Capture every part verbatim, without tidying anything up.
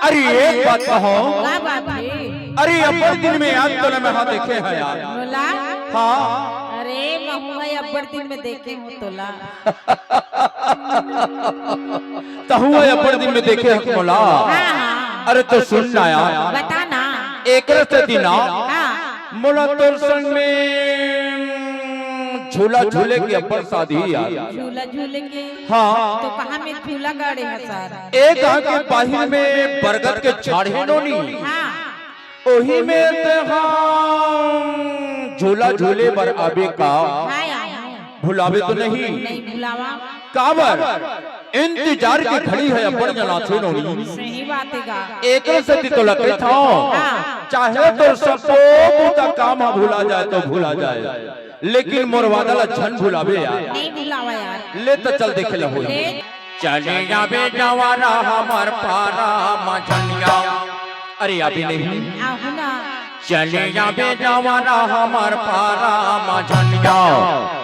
अरे, एक बात कहो। का बात हे? अरे, अब्बड़ दिन में यार तोला मैं हा देखे हंव यार। मोला? हाँ। अरे, महूं हा अब्बड़ दिन में देखे हंव तोला। तहूं हा अब्बड़ दिन में देखे हस मोला। हाँ, हाँ। अरे, तो सुन ना यार। बता ना। एकरे सेती ना। हाँ। मोला तोर संग में झूला झूले के अब्बड़ साध ही यार। झूला झूले के? हाँ। तो कहाँ में झूला गाड़े हस यार? ए गांव के बाहिर में बरगद के झाड़ हे नोनी। हाँ। ओही में तेहा झूला झूले बर आबे का? हाँ यार। भुलाबे तो नहीं? नहीं भुलावंव। काबर? इंतजार के घड़ी हे अब्बड़ जनाथे नोनी। सही बात हे गा। एकरे सेती तोला कहिथंव। हाँ। चाहे तोर सबो बूता काम हा भुला जाए तो भुला जाए, लेकिन मोर वादा ला झन भुलाबे यार। नहीं भुलावंव यार। ले त चल देखे ला होही। ले। चले जाबे जवारा हमर पारा मझनिया। अरे आबे नहीं। आहूं ना। चले जाबे जवारा हमर पारा मझनिया।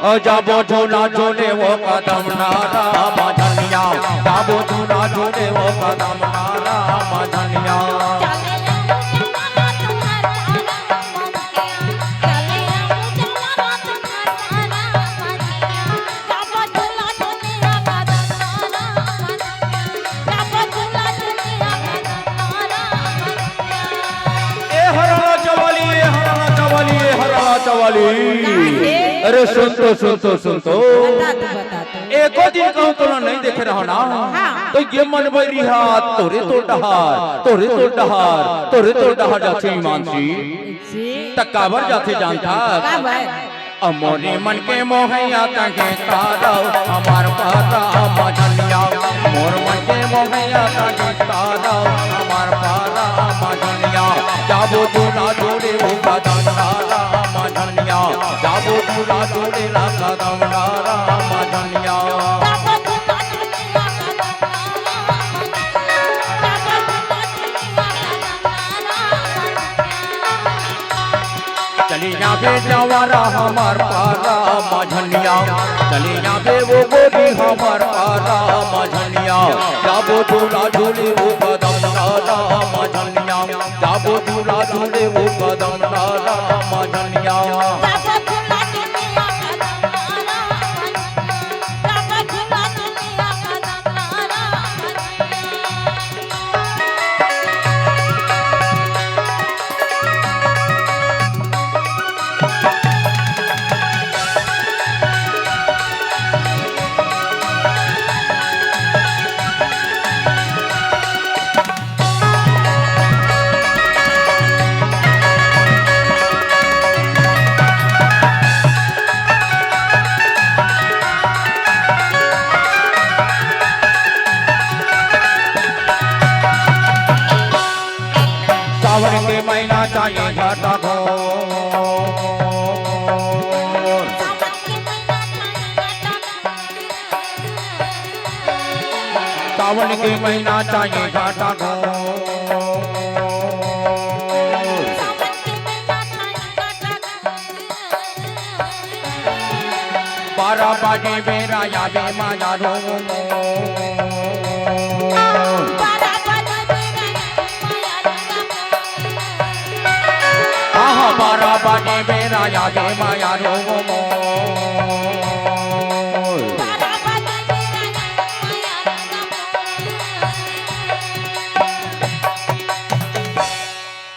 ओ जाबो झूला झूले ओ कदम डारा मझनिया। जाबो झूला झूले ओ कदम डारा मझनिया। ए हराना चवाली, ए हराना चवाली, ए हराना चवाली। का हे? अरे सुन तो, सुन तो, सुन तो। बता तो, बता तो। एको दिन कहूं तोला नहीं देखे रहंव ना। हाँ। तो ये मन बैरी हा तोरे तो डहार, तोरे तो डहार, तोरे तो डहार जाथे ईमान जी। जी। त काबर जाथे जानथस? काबर? अ मोरे मन के मोहैया तहे तारा, हमर पारा मझनिया। मोर मन के मोहैया तहे तारा, हमर पारा मझनिया। जाबो झूला झूले ओ कदम डारा मझनिया। जाबो झूला झूले ला कदम डारा मझनिया। चले जाबे जवारा हमर पारा मझनिया। चले जाबे ओ गोरी हमर पारा मझनिया। जाबो झूला झूले ओ कदम डारा मझनिया। जाबो झूला झूले ओ कदम डारा मझनिया। सावन के महीना चाही घाटा घोर। सावन के महीना चाही घाटा घोर। बारह बजे बेरा आबे माया रो। आहा, बारह बजे बेरा आबे माया रो।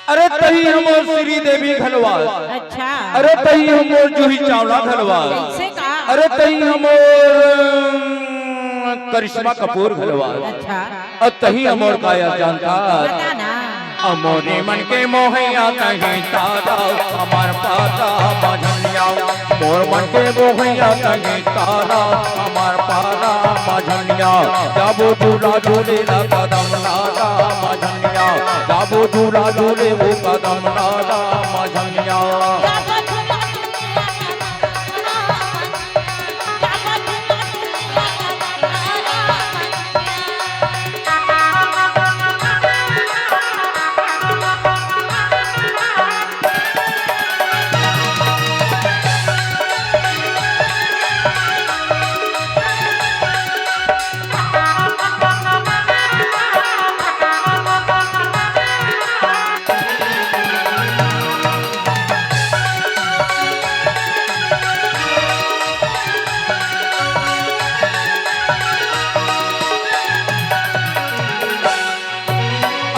अरे तही हमर श्रीदेवी घलो आस। अच्छा। अरे तही हमर जूही चावला घलो आस। कइसे का? अरे तही हमर, अम, करिश्मा कपूर घलो आस। अच्छा। अउ तही हमर का आस जानथस? बता ना। अ मोरे मन के मोहैया तही तारा, हमर पारा मझनिया। मोर मन के मोहैया तही तारा, हमर पारा मझनिया। जाबो झूला झूले ला कदम डारा मझनिया। जाबो झूला झूले ओ कदम डारा मझनिया।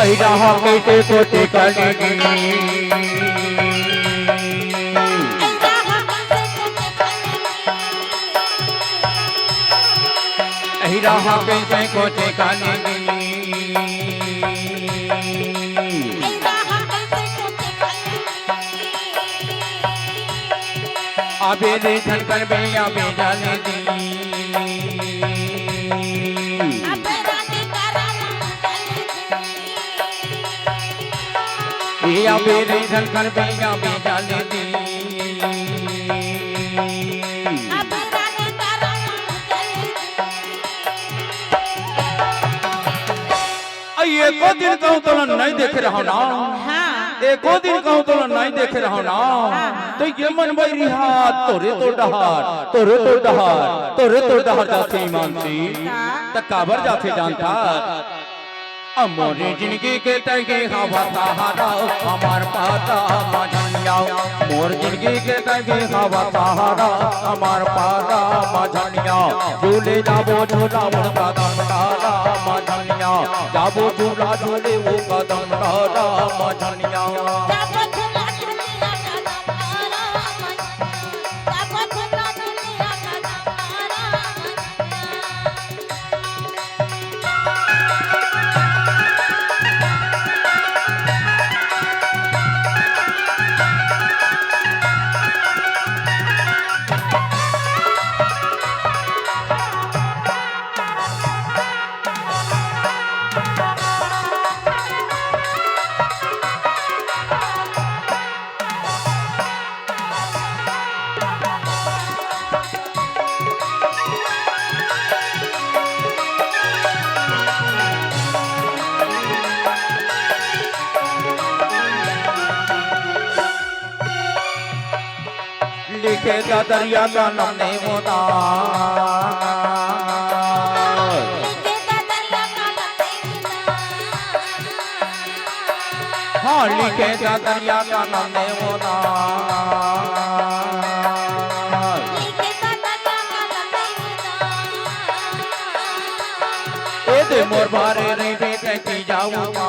अहिरा हा कइसे कोचे कानी नी। अहिरा हा कइसे कोचे कानी नी। अबे रे झन करबे, अबे जाने दी। ए अबे रे झन करबे, अबे जाने दी। अई एको दिन कहूँ तोला नइ देखे रहव ना। हाँ। एको दिन कहूँ तोला नइ देखे रहव ना। हाँ। त ये मन बइरी हा तोरे तो डहर, तोरे तो डहर, तोरे तो डहर जाथे मानसी। का? त काबर जाथे जानथस? अब मोरे जिनगी के तैं गे हवस सहारा, हमर पारा मझनिया। मोर जिनगी के तैं गे हवस सहारा, हमर पारा मझनिया। झूले जाबो झूला वो कदम डारा मझनिया। जाबो झूला झूले वो कदम डारा मझनिया। लिखे ददरिया का नाम ने होता। हाँ, लिखे ददरिया का नाम ने होता। ए दे मोर बारे रे बेटे की जाऊंगा।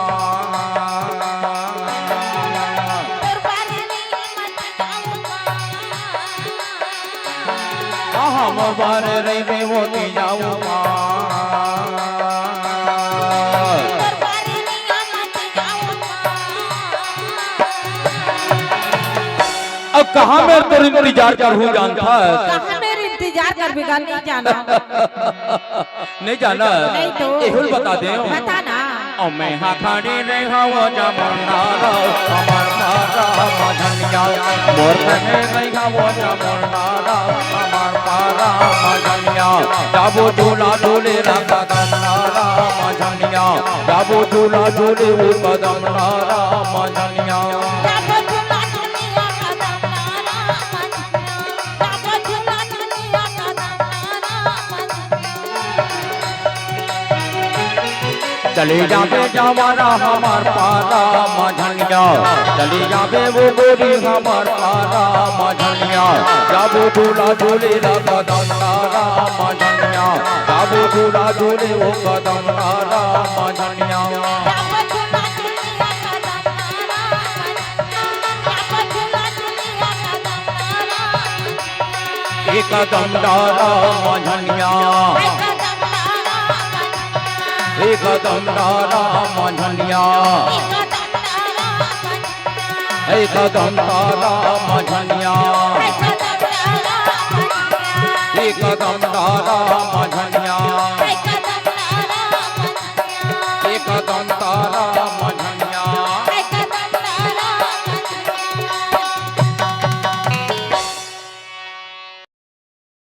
आहा, मोर बारे रहिबे होती जाऊंगा। अब कहाँ मेर तोर इंतजार करहूँ जानथस? कहाँ मेर इंतजार करबे गा, नहीं जाना। नहीं जाना? नहीं तो। एहू ल बता देंव। बता ना। अउ मैं हा खड़े रहे हवं जमुना रा, हमर पारा मझनिया। मोर संगे रहे हवं जमुना रा, हमर पारा मझनिया। जाबो झूला झूले रा कदम डारा मझनिया। जाबो झूला झूले वो कदम डारा मझनिया। चले जाबे जवाना हमर पारा मझनिया, चले जाबे वो गोरी हमर पारा मझनिया। जाबो झूला झूले ला कदम डारा मझनिया, जाबो झूला झूले वो कदम डारा मझनिया। एक कदम डारा मझनिया, एक कदम डारा मझनिया, एक कदम डारा मझनिया, एक कदम डारा मझनिया।